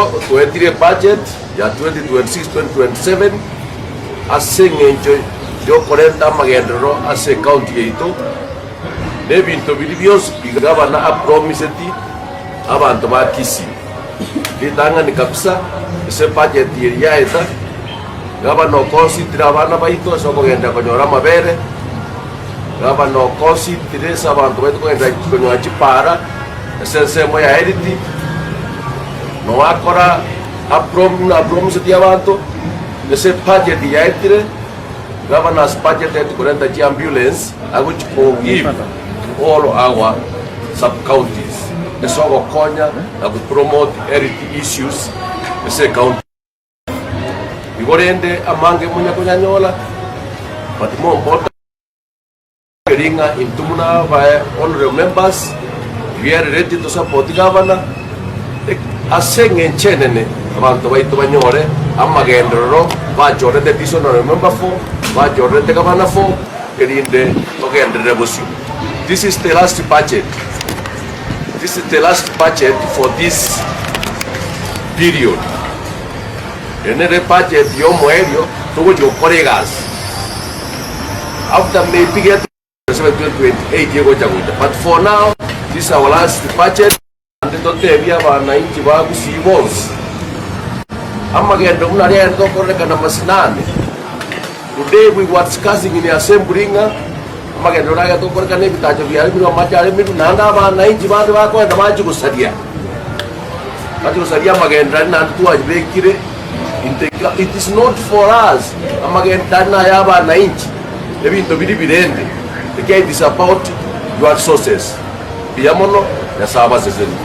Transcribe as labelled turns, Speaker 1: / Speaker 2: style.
Speaker 1: Rero twetire ebudget ya 2026-2027 ase eng'encho yokorenta amagenderero ase ecounty yaito na ebinto biria bionsi pi gavana apromiseti abanto ba Kisii. Ritang'ani kabisa ase ebudget eri yaeta, gavana okonsitire abana baito ase okogenda konyora amabere, gavana okonsitire ase abanto baito kogenda konyora chipara ase ensemo ya Health, noakora aprom buna apromiseti abanto ase ebudget yaetire, Governor's budgeted korenta chiambulance agochi ko give to all our sub counties ase ogokonya na go promote health issues ase ecounty. Igo rende amange monya konyanyola but more important eri ng'a intwe buna aba honorable members we are ready to support governor ase eng'encho enene abanto baito banyore amagenderero bachorete this honorable member for, bachorete governor for, erinde togenderere bosio. This is the last budget, this is the last budget for this period. Ere nere budget y'omoerio togochia gokora egasi. After maybe get 2028 egocha gocha but for now this is our last budget. Naende totebie abananchi ba Gusii bonsi, amagendo buna aria ayare tokororekana masinani. Today we were discussing in assembly ng'a amagendo buna aria tokorekana ebitacho biaremirwe amache aremirwe naende abananchi bande bakoenda bachia gosaria. Bachia gosaria amagendo aria naende twabekire inte it is not for us amagendo aria naya abananchi ebinto biria birende ekiagera it is about your resources. Mbuya mono, Nyasae abasesenie.